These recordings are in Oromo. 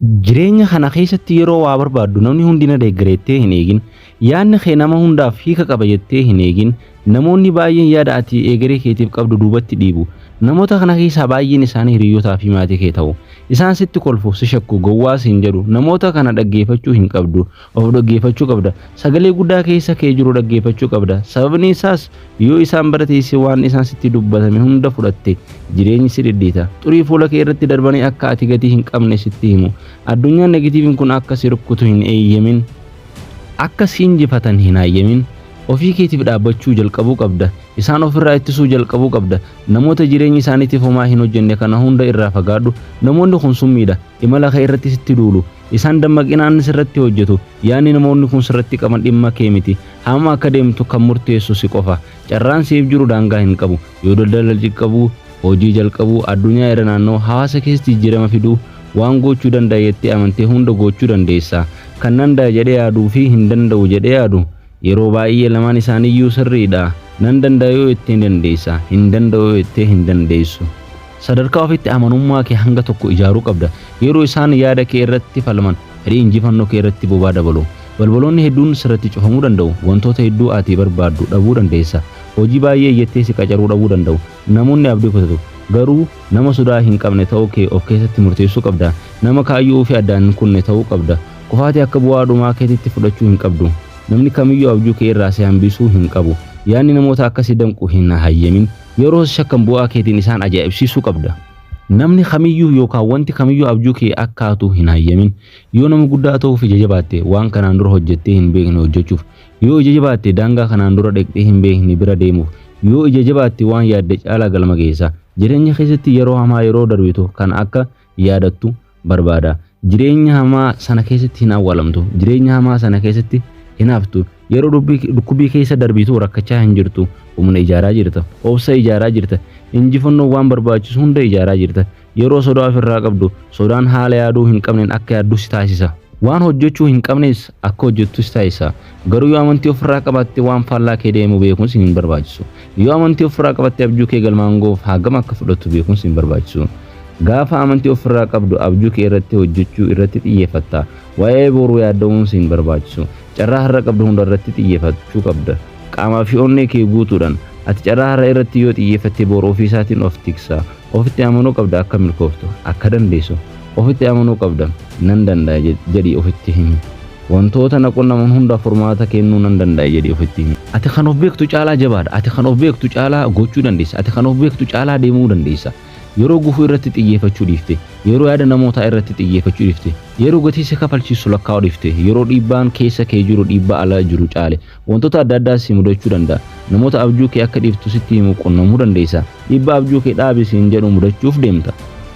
Jireenya kana keessatti yeroo waa barbaaddu namni hundi na deeggara jettee hin eegin. Yaadni kee nama hundaaf hiika qaba jettee hin eegin. Namoonni baay'een yaada ati egeree keetiif qabdu duubatti dhiibu. Namoota kana keessaa baay'een isaanii hiriyyootaa fi maatii kee ta'u. Isaan sitti kolfu, si shakku, gowwaa siin jedhu. Namoota kana dhaggeeffachuu hin qabdu. Of dhaggeeffachuu qabda. Sagalee guddaa keessa kee jiru dhaggeeffachuu qabda. Sababni isaas yoo isaan bira teessee waan isaan sitti dubbatame hunda fudhatte jireenyi si dhidhiita. Xurii fuula kee irratti darbanii akka ati gatii hin qabne sitti himu. Addunyaan negatiiviin kun akka si rukkutu hin eeyyamin. Akka si injifatan hin hayyamin. Ofii keetiif dhaabbachuu jalqabuu qabda. Isaan ofirraa ittisuu jalqabuu qabda. Namoota jireenya isaaniitiif homaa hin hojjenne kana hunda irraa fagaadhu. Namoonni kun summiidha. Imala kee irratti sitti duulu. Isaan dammaqinaan sirratti hojjetu. Yaadni namoonni kun sirratti qaban dhimma kee miti. Hammam akka deemtu kan murteessu si qofa. Carraan siif jiru daangaa hin qabu. Yoo daldala jalqabuu, hojii jalqabuu, addunyaa irra naanna'uu, hawaasa keessatti jijjiirama fiduu, waan gochuu danda'a jettee amantee hunda gochuu dandeessa. Kan nan danda'a jedhee yaaduu fi hin danda'u jedhee yaadu yeroo baay'ee lamaan isaaniiyyuu sirriidha. Nan danda'a yoo jettee ni dandeessa, hin danda'u yoo jettee hin dandeessu. Sadarkaa ofitti amanummaa kee hanga tokko ijaaruu qabda. Yeroo isaan yaada kee irratti falman fedhii injifannoo kee irratti bobaa dabalu. Balbaloonni hedduun sirratti cufamuu danda'u. Wantoota hedduu ati barbaaddu dhabuu dandeessa. Hojii baay'ee iyyattee si qacaruu dhabuu danda'u. Namoonni abdii kutatu. Garuu nama sodaa hin qabne ta'uu kee of keessatti murteessuu qabda. Nama kaayyoo ofii addaan hin kunne ta'uu qabda. Kufaatii akka bu'aa dhumaa keetitti fudhachuu hin qabdu. Namni kamiyyuu abjuu kee irraa si hambisuu hin qabu. Yaadni namoota akka si danqu hin hayyamin. Yeroo si shakkan bu'aa keetiin isaan ajaa'ibsiisuu qabda. Namni kamiyyuu yookaan wanti kamiyyuu abjuu kee akka hatu hin hayyamin. Yoo nama guddaa ta'uuf ija jabaatte waan kanaan dura hojjettee hin beekne hojjechuuf, yoo ija jabaatte daangaa kanaan dura dhaqxee hin beekne bira deemuuf, yoo ija jabaatte waan yaadde caalaa galma geessa. Jireenya keessatti yeroo hamaa yeroo darbitu kan akka yaadattu barbaada. Jireenya hamaa sana keessatti hin awwaalamtu. Jireenya hamaa sana keessatti hin haftu. Yeroo dhukkubbii keessa darbitu rakkachaa hin jirtu. Humna ijaaraa jirta. Obsa ijaaraa jirta. Injifannoo waan barbaachisu hunda ijaaraa jirta. Yeroo sodaa ofirraa qabdu sodaan haala yaaduu hin qabneen akka yaaddu si taasisa. Waan hojjechuu hin qabnes akka hojjettu si taasisa. Garuu yoo amantii ofirraa qabaatte waan faallaa kee deemu beekuun si hin barbaachisu. Yoo amantii ofirraa qabatte abjuu kee galmaan ga'uuf hagam akka fudhattu beekuun si hin barbaachisu. Gaafa amantii ofirraa qabdu abjuu kee irratti hojjechuu irratti xiyyeeffatta. Waa'ee boruu yaadda'uun si hin barbaachisu. Carraa har'a qabdu hunda irratti xiyyeeffachuu qabda. Qaamaa fi onnee kee guutuudhaan. Ati carraa har'a irratti yoo xiyyeeffatte boru ofii isaatiin of tiksa. Ofitti amanuu qabda akka milkooftu, akka dandeessu. Ofitti amanuu qabda. Nan danda'a jedhii ofitti himi. Wantoota na qunnaman hundaaf furmaata kennuu nan danda'a jedhii ofitti himi. Ati kan of beektu caalaa jabaadha. Ati kan of beektu caalaa gochuu dandeessa. Ati kan of beektu caalaa deemuu dandeessa. Yeroo gufuu irratti xiyyeeffachuu dhiifte, yeroo yaada namootaa irratti xiyyeeffachuu dhiifte, yeroo gatii si kafalchiisu lakkaa'uu dhiifte, yeroo dhiibbaan keessa kee jiru dhiibbaa ala jiru caale, wantoota adda addaa si mudachuu danda'a. Namoota abjuu kee akka dhiiftu sitti himu qunnamuu dandeessa. Dhiibbaa abjuu kee dhaabi siin jedhu mudachuuf deemta.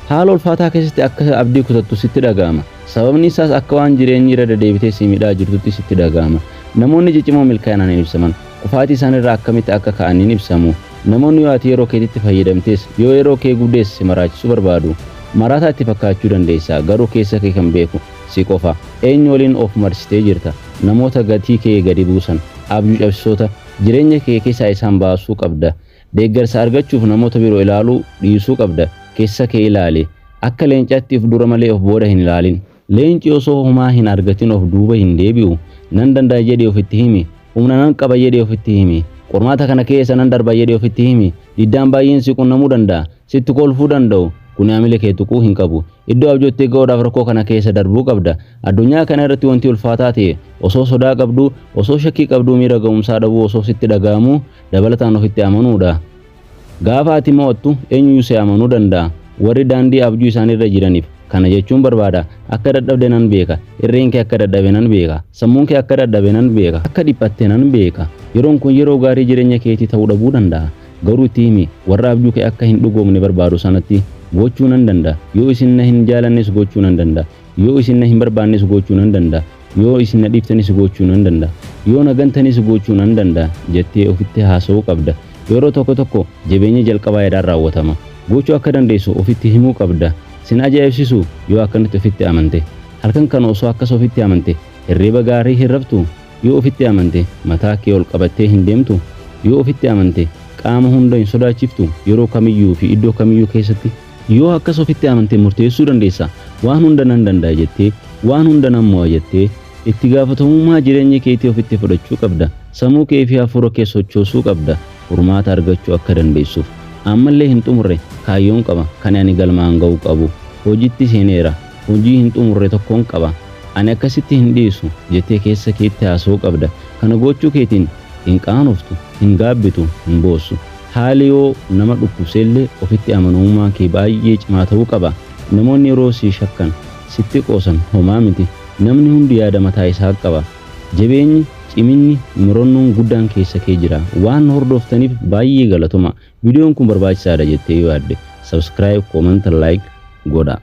Haala ulfaataa keessatti akka abdii kutattu sitti dhaga'ama. Sababni isaas akka waan jireenyi irra deddeebitee si miidhaa jirtutti sitti dhaga'ama. Namoonni ciccimoo milkaa'inaan hin ibsaman. Kufaatii isaaniirraa akkamitti akka ka'an hin ibsamu. Namoonni yoo ati yeroo keetitti fayyadamtes, yoo yeroo kee gubdes si maraachisuu barbaadu. Maraataa itti fakkaachuu dandeessa, garuu keessa kee kan beeku si qofa. Eenyu waliin of marsitee jirta? Namoota gatii kee gadi buusan, abjuu cabsitoota, jireenya kee keessaa isaan baasuu qabda. Deeggarsa argachuuf namoota biroo ilaaluu dhiisuu qabda. Keessa kee ilaali. Akka leencaatti of dura malee of booda hin ilaalin. Leenci osoo homaa hin argatin of duuba hin deebi'u. Nan danda'a jedhii ofitti himi. Humna nan qaba jedhii ofitti himi. Qormaata kana keessa nan darba jedhii ofitti himi. Diddaan baay'een si qunnamuu danda'a. Sitti kolfuu danda'u. Kuni amila kee tuquu hin qabu. Iddoo abjoottee ga'uudhaaf rakkoo kana keessa darbuu qabda. Addunyaa kana irratti wanti ulfaataa ta'e osoo sodaa qabduu, osoo shakkii qabduu miira ga'umsaa dhabuu osoo sitti dhaga'amuu dabalataan ofitti amanuudha. Gaafa ati mo'attu eenyuyyuu si amanuu danda'a. Warri daandii abjuu isaaniirra jiraniif kana jechuun barbaada. Akka dadhabde nan beeka. Irreen kee akka dadhabe nan beeka. Sammuun kee akka dadhabe nan beeka. Akka dhiphatte nan beeka. Yeroon kun yeroo gaarii jireenya keetii ta'uu dhabuu danda'a. Garuu itti himi, warra abjuu kee akka hin dhugoomne barbaadu sanatti, gochuu nan danda'a. Yoo isin na hin jaalannes gochuu nan danda'a. Yoo isin na hin barbaannes gochuu nan danda'a. Yoo isin na dhiiftanis gochuu nan danda'a. Yoo na gantanis gochuu nan danda'a jettee ofitti haasa'uu qabda. Yeroo tokko tokko jabeenyi jalqabaa yaadaan raawwatama. Gochuu akka dandeessu ofitti himuu qabda. Sin ajaa'ibsiisuu yoo akkanatti ofitti amante. Halkan kana osoo akkas ofitti amante hirriba gaarii hin raftuu? Yoo ofitti amante mataa kee ol qabattee hin deemtu? Yoo ofitti amante qaama hunda hin sodaachiftu yeroo kamiyyuu fi iddoo kamiyyuu keessatti? Yoo akkas ofitti amante murteessuu dandeessa. Waan hunda nan danda'a jettee, waan hunda nan mo'a jettee itti gaafatamummaa jireenya keetii ofitti fudhachuu qabda. Sammuu kee fi hafuura kee sochoosuu qabda. Furmaata argachuu akka dandeessuuf. Ammallee hin xumurre, kaayyoon qaba kan ani galmaan ga'uu qabu. Hojiitti seeneera. Hojii hin xumurre tokkoon qaba. Ani akkasitti hin dhiisu jettee keessa keetti haasa'uu qabda. Kana gochuu keetiin hin qaanoftu, hin gaabbitu, hin boossu. Haali yoo nama dhukkubseellee ofitti amanamummaan kee baay'ee cimaa ta'uu qaba. Namoonni yeroo si shakkan, sitti qoosan homaa miti. Namni hundi yaada mataa isaa qaba. Jabeenyi, ciminni, murannoon guddaan keessa kee jira. Waan hordoftaniif baay'ee galatoma. Viidiyoon kun barbaachisaadha jettee yoo yaadde, subscribe, comment, like godha.